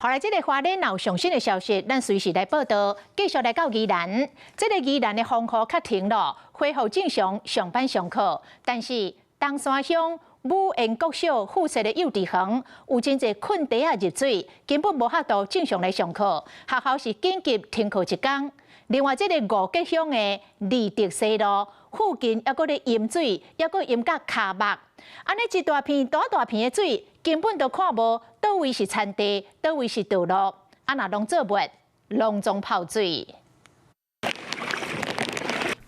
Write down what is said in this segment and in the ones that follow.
後來，這个花蓮有上新的消息，咱隨時來報道。繼續來到宜蘭，這个宜蘭的風雨較停囉，恢復正常上班上課。但是東山鄉武園國小附設的幼稚園有真濟困袋仔入水，根本無法度正常來上課。學校是緊急停課一工。另外，這个五結鄉的立德西路附近猶閣咧淹水，猶閣淹甲跤目。按呢一大片大大片的水，根本都看無佗位是田地，佗位是道路。啊，若農作物攏總泡水。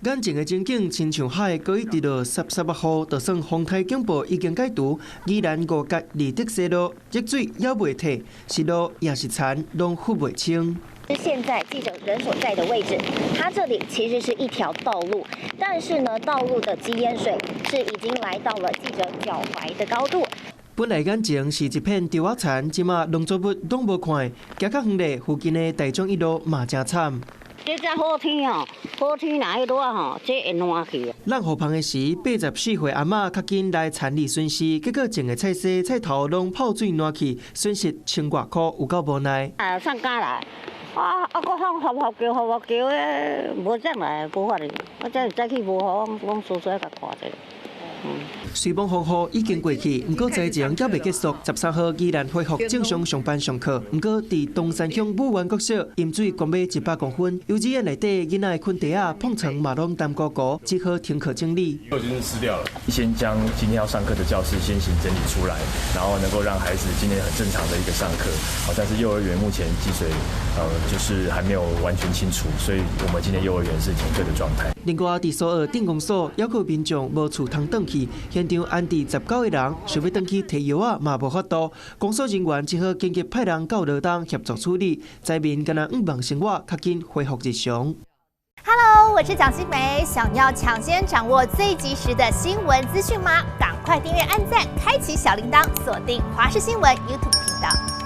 眼前的情景親像海，閣一直落潲潲仔雨，就算風颱警報已經解除，宜蘭五結立德西路積水猶未退，是路抑是田，攏分袂清。現在記者人所在的位置，它這裡其實是一條道路，但是呢，道路的積淹水是已經來到了記者腳踝的高度。本來眼前是一片稻仔田，這馬農作物攏無看，行較遠咧，附近的大眾一路嘛誠慘。這才好天哦，好天若彼落吼，這會爛去。落雨芳的時，84歲阿嬤較緊來田裡巡視，結果種的菜薒菜頭攏泡水爛去，損失千外箍，有夠無奈。啊，送工來。啊啊！閣放雨雨叫雨雨叫的，無怎來，無法哩。我這早起無雨，攏疏疏共看者。雖罔風雨已經過去，毋過災情猶未結束。13號依然恢復正常上班上課，毋過佇東山鄉武園國小淹水懸欲100公分，幼稚園內底囡仔的睏袋仔、膨床嘛攏澹糊糊，只好停課整理。都已經濕掉了，先將今天要上課的教室先行整理出來，然後能夠讓孩子今天很正常的一個上課。好，但是幼兒園目前積水，就是還沒有完全清除，所以我們今天幼兒園是停課的狀態。另外，佇蘇澳鎮公所，要求民眾無厝通轉去，現場安置19個人，想欲轉去提藥仔嘛無法度。公所人員只好緊急派人到羅東協助處理，災民敢若向望生活較緊恢復日常。 Hello，我是蔣新梅，想要搶先掌握最及時的新聞資訊嗎？趕快訂閱、按讚、開啟小鈴鐺，鎖定華視新聞 YouTube 頻道。